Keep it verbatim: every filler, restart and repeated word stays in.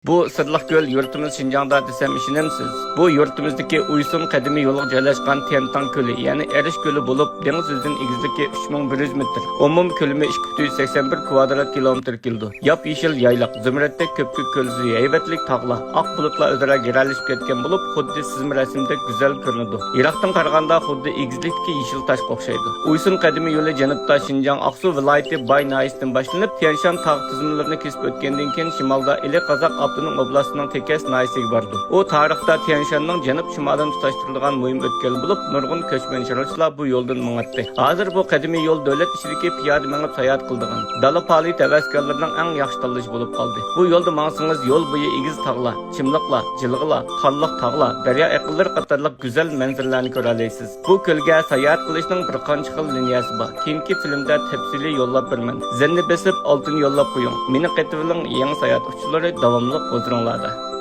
بۇ سىرلىق كۆل يۇرتىمىز شىنجاڭدا دېسەم ئىشىنەمسىز؟ بۇ يۇرتىمىزدىكى ئۇيسۇن قەدىمىي يولىغا جايلاشقان تيەنتاڭ كۆلى، يەنى ئەرش كۆلى بولۇپ، دېڭىز يۈزىدىن ئېگىزلىكى ئۈچ مىڭ بىر يۈز مېتىر. ئومۇمىي كۆلىمى ئىككى پۈتۈن يۈز سەكسەن بىر كۋادرات كىلومېتىر كېلىدۇ. ياپيېشىل يايلاق، زۇمرەتتەك كۆپكۆك كۆل سۈيى، ھەيۋەتلىك تاغلار، ئاق بۇلۇتلار ئۆزئارا گىرەلىشىپ كەتكەن بولۇپ، خۇددى سىزما رەسىمدەك گۈزەل كۆرۈنىدۇ. يىراقتىن قارىغاندا خۇددى ئېگىزلىكتىكى يېشىل تاشقا ئوخشايدۇ. ئۇيسۇن قەدىمىي يولى جەنۇبتا شىنجاڭ، ئاقسۇ ۋىلايىتى باي ناھىيەسىدىن باشلىنىپ، تيەنشان تاغ تىزمىلىرىنى كېسىپ ئۆتكەندىن كېيىن، شىمالدا ئىلى قازاق ئاپتونوم ئوبلاستىنىڭ تېكەس ناھىيەسىگە بارىدۇ. ئۇ تارىختا تيەنشاننىڭ جەنۇب شىمالىنى تۇتاشتۇرىدىغان مۇھىم ئۆتكەل بولۇپ، نۇرغۇن كۆچمەن شۇرۇلۇشلار بۇ يولدىن ماڭاتتى. ھازىر بۇ قەدىمىي يول دۆلەت ئىچىدىكى پىيادە مېڭىپ ساياھەت قىلىدىغان، دالا پائالىيىتى ھەۋەسكارلىرىنىڭ ئەڭ ياخشى تاللىشى بولۇپ قالدى. بۇ يولدا ماڭسىڭىز، يول بويى ئېگىز تاغلار، چىملىقلار، جىلغىلار، قارلىق تاغلار، دەريا ئېقىنلىرى قاتارلىق گۈزەل مەنزىرىلەرنى كۆرەلەيسىز. بۇ كۆلگە ساياھەت قىلىشنىڭ بىر قانچە خىل لىنىيەسى بار. كېيىنكى فىلىمدا تەپسىلىي يوللاپ بېرىمەن. زەننە بېسىپ، ئالتۇن يوللاپ قويۇڭ. مېنى قېتىۋېلىڭ، يېڭى ساياھەت ئۇچۇرلىرى داۋاملىق ھۇزۇرۇڭلاردا.